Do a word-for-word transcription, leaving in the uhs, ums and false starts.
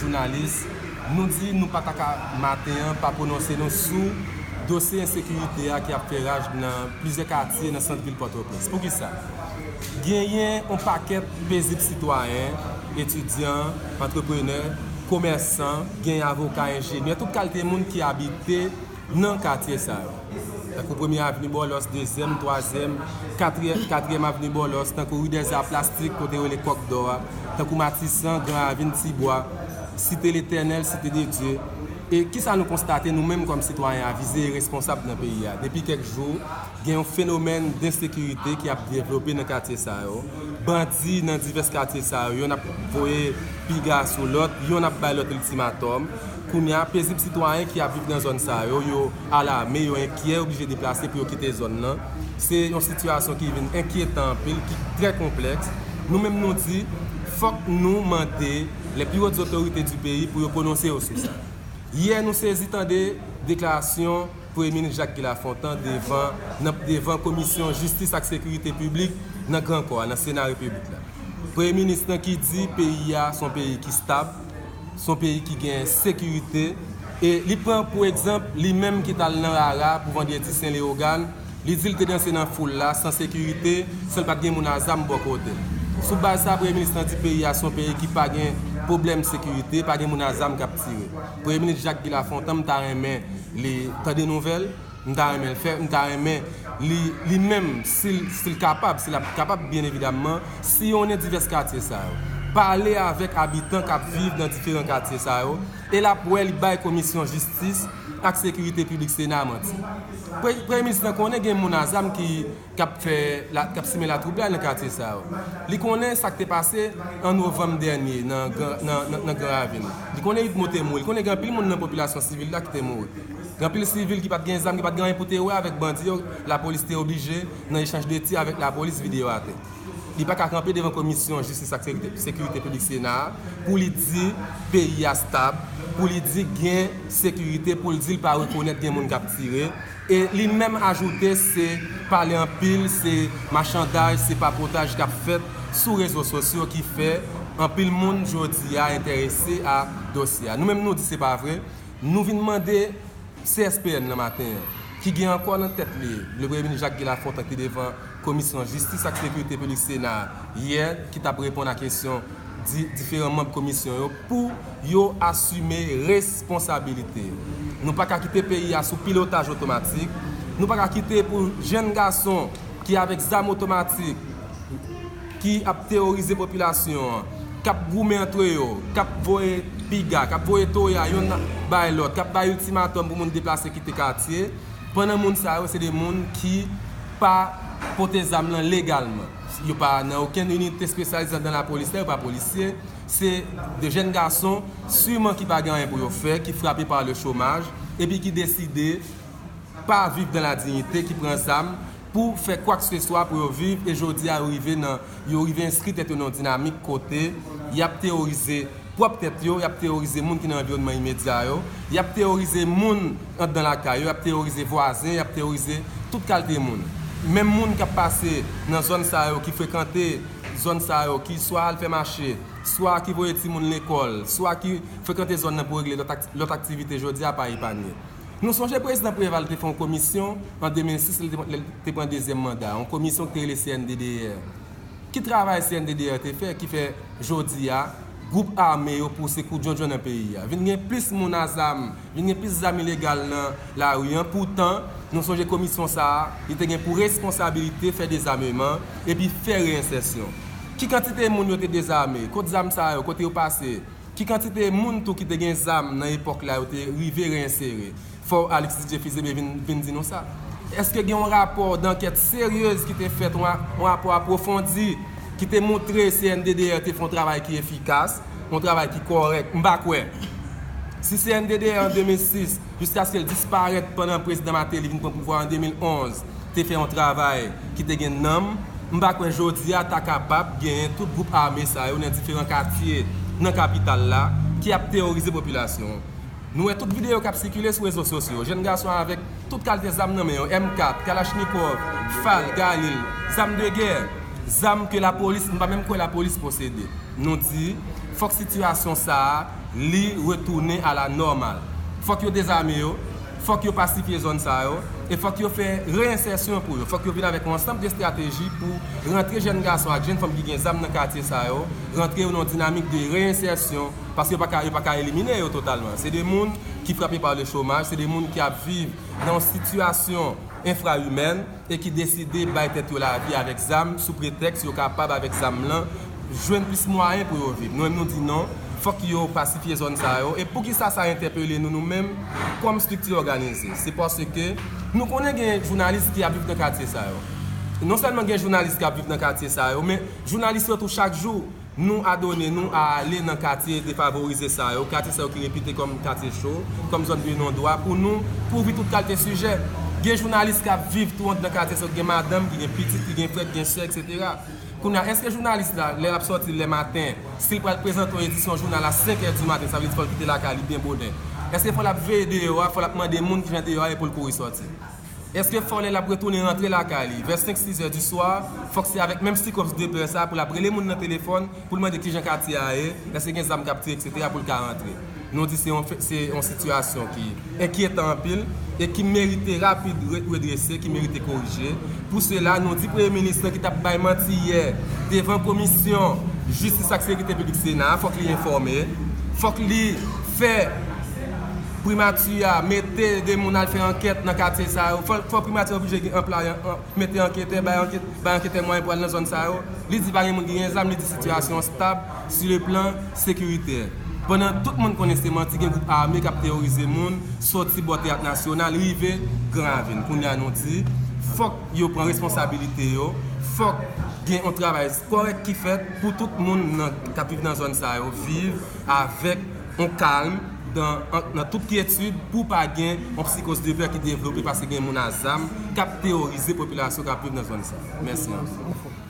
Jounalis, nou di nou pa ta ka maten an pa pwononse nou sou dosye ensekirite a ki ap fè raj nan plizyè katye nan sant vil Pòtoprens. Poukisa? Genyen yon pakèt pezib sitwayen, etidyan, antreprenè, komèsan, genyen avoka, enjenyè, tout kalite moun ki abite nan katye sa yo. Tankou Premye Avni Bòlòs, Dezyèm, Twazyèm, Katriyè-, Katriyèm Avni Bòlòs, tankou Rue des Arts Plastiques, kote yo rele Kòk Dò a, tankou Matisan, Gran Ravin, Tibwa, Site Letènèl, Site de Dye. E kisa nou konstate, nou menm kòm sitwayen avize e responsab nan peyi a? Depi kèk jou, gen yon fenomèn densekirite ki ap devlope nan katye sa yo. Bandi nan divès katye sa yo, yonn ap voye piga sou lòt, yonn ap bay lòt iltimatòm. Kounye a, pezib sitwayen ki ap viv nan zòn sa yo, yo alame, yo enkyè, oblije deplase pou yo kite zòn nan. Se yon sitiyasyon ki vin enkyetan anpil, ki trè konplèks. Nou menm nou di, fòk nou mande les plus hautes autorités du pays pou yo pwononse yo sou sa. Yè, nou sezi tande deklarasyon Premye Minis Jacques Guy Lafontant devan, nan, devan Komisyon Jistis ak Sekirite Piblik nan Gran Kò a, nan Sena Repiblik la. Premye Minis lan ki di peyi a se yon peyi ki stab, se yon peyi ki gen sekirite, e li pran pou egzanp li menm ki t al nan Rara pou Vandredi Sen Leyogàn, li di l te danse nan foul la san sekirite, san l pa t gen moun a zam bò kote l. Sou baz sa, Premye Minis lan di peyi a se yon peyi ki pa gen pwoblèm sekirite, pa gen moun a zam k ap tire. Premye Minis Jacques Guy Lafontant, m ta renmen li tande nouvèl, m ta renmen l fè, m ta renmen li, li menm, si l, si l kapab, si l ap kapab, byen evidamman, siyonnen divès katye sa yo. Pale avèk abitan k ap viv nan diferan katye sa yo, e l ap wè li bay Komisyon Jistis ak Sekirite Piblik Sena a manti. Pre-, Premye Minis lan konnen gen moun a zam ki, k ap fè la, k ap simen latwoublay nan katye sa yo. Li konnen sa k te pase an novanm dènye nan Gran, nan, nan, nan Gran Ravin. Li konnen Ritmo te mouri. Li konnen gen anpil moun nan popilasyon sivil la ki te mouri. Gen anpil sivil ki pa t gen zam, ki pa t gen anyen pou te wè avèk bandi yo. Lapolis te oblije, nan echanj de tir avèk lapolis, vide yo atè. Li pa ka kanpe devan Komisyon Jistis ak Sekirite, Sekirite Piblik Sena a pou li di peyi a stab, pou li di gen sekirite, pou l di l pa rekonèt gen moun k ap tire. E li menm ajoute se pale anpil, se machandaj, se papotaj k ap fèt sou rezo sosyo ki fè anpil moun jodi a enterese a dosye a. Nou menm nou di se pa vre. Nou vin mande C S P N nan maten an, ki gen ankò nan tèt li le Premye Minis Jacques Guy Lafontant ki devan Komisyon Jistis ak Sekirite Piblik Sena a yè, ki t ap reponn a kesyon di-, diferan manm komisyon yo pou yo asime responsabilite yo. Nou pa ka kite peyi a sou pilotaj otomatik. Nou pa ka kite pou jèn gason ki avèk zam otomatik, ki ap teworize popilasyon an, k ap goumen antre yo, k ap voye piga, k ap voye toya yonn bay lòt, k ap bay iltimatòm pou moun deplase kite katye, pandan moun sa yo se de moun ki pa pote zam lan legalman. Yo pa nan okenn inite espesyalize anndan lapolis la, yo pa polisye. Se de jèn gason, siman ki pa gen anyen pou yo fè, ki frape pa le chomaj, epi ki deside pa viv dan la diyite, ki pran zam pou fè kwakeseswa pou yo viv, e jodi a yo rive nan, yo rive enskri tèt yo nan yon dinamik kote y ap teworize pwòp tèt yo, y ap teworize moun ki nan anviwònman imedya yo, y ap teworize moun anndan lakay yo, y ap teworize vwazen, y ap teworize tout kalite moun. Menm moun k ap pase nan zòn sa yo, ki frekante zòn sa yo, ki swa al fè mache, swa ki voye timoun lekòl, swa ki frekante zòn nan pou regle lòt ak-, lòt aktivite, jodi a pa epanye. Nou sonje Prezidan Preval te fè yon komisyon an de mil sis, lè l te, lè l te pran dezyèm manda, yon komisyon ki te rele C N D D R. Ki travay C N D D R te fè ki fè jodi a gwoup ame yo pouse kout djondjon nan peyi a? Vin gen plis moun a zam, vin gen plis zam ilegal nan lari an. Poutan, nou sonje komisyon sa a, li te gen pou responsabilite fè dezameman epi fè reyensèsyon. Ki kantite moun yo te dezame? Kot zam sa yo? Kote yo pase? Ki kantite moun tou ki te gen zam nan epòk la yo te rive reyensere? Fò Alexis Didier Fils-Aimé vin, vin di nou sa. Èske gen yon rapò dankèt seryez ki te fèt, yon ra-, yon rapò apwofondi ki te montre C N D D R te fè yon travay ki efikas, yon travay ki kòrèk? M pa kwè. Si C N D D R an de mil sis, jiskaske l disparèt pandan Prezidan Martelly vin pran pouvwa an de mil onz, te fè yon travay ki te gen nanm, m pa kwè jodi a ta kapab genyen tout gwoup ame sa yo nan diferan katye nan kapital la ki ap teworize popilasyon an. Nou wè tout videyo k ap sikile sou rezo sosyo, jèn gason avèk tout kalite zam nan men yo, M kat, kalachnikòv, fal, galil, zam de gè, zam ke lapolis, m pa menm kwè lapolis posede. Nou di, fòk sitiyasyon sa a li retounen a la nòmal. Fòk yo dezame yo, fòk yo pasifye zòn sa yo, e fòk yo fè reyensèsyon pou yo. Fòk yo vin avèk yon ansanm de estrateji pou rantre jèn gason ak jèn fanm ki gen zam nan katye sa yo, rantre yo nan yon dinamik de reyensèsyon, paske yo pa ka, yo pa ka elimine yo totalman. Se de moun ki frape pa le chomaj, se de moun ki ap viv nan yon sitiyasyon enfra-imèn e ki deside bay tèt yo lavi avèk zam sou pretèks yo kapab avèk zam lan jwenn plis mwayen pou yo viv. Nou menm nou di non, fòk yo pasifye zòn sa yo. E poukisa sa entèpele nou nou menm kòm estrikti òganize? Se paske nou konnen gen jounalis ki ap viv nan katye sa yo. Non sèlman gen jounalis ki ap viv nan katye sa yo, men jounalis yo tou chak jou nou adone nou a ale nan katye defavorize sa yo, katye sa yo ki repite kòm katye cho, kòm zòn de non dwa, pou nou kouvri tout kalite sijè. Gen jounalis k ap viv tou anndan katye sa yo, gen madanm, ki gen pitit, ki gen frè, ki gen sè, etsetera. Kounye a, èske jounalis la, lè l ap sòti lè maten, si l pral prezante yon edisyon jounal a senk è di maten, sa vle di fò l kite lakay li byen bonè. Èske fò l ap veye deyò a, fò l ap mande moun kijan deyò a ye pou l kouri sòti? Èske fò lè l ap retounen rantre lakay li, vè senk, sis è di swa, fòk se avèk menm sikòps de pè sa pou l ap rele moun nan telefòn, pou l mande kijan katye a ye, èske gen zam k ap tire, etsetera, pou l ka rantre? Nou di se yon fè, se yon sitiyasyon ki enkyetan anpil e ki merite rapid re-, redrese, ki merite korije. Pou sela, nou di Premye Minis lan ki t ap bay manti yè devan Komisyon Jistis ak Sekirite Piblik Sena a, fòk li enfòme, fòk li fè Primati a mete de moun al fè ankèt nan katye sa yo. Fò, fò Primati an oblije gen anplwaye, an, mete anketè, bay ankèt, bay anketè mwayen pou al nan zòn sa yo. Li di pa gen moun ki gen zam, li di sitiyasyon an stab sou le plan sekiritè. Pandan tout moun konnen se manti, gen gwoup ame k ap teworize moun, soti bò Teyat Nasyonal, rive Gran Ravin. Kounye a nou di, fòk yo pran responsabilite yo, fòk gen yon travay kòrèk ki fèt pou tout moun nan, k ap viv nan zòn sa yo, viv avèk yon kalm nan, nan tout kyetid pou pa gen yon psikòz de pè ki devlope paske gen moun a zam k ap teworize popilasyon k ap viv nan zòn sa. Mèsi anpil.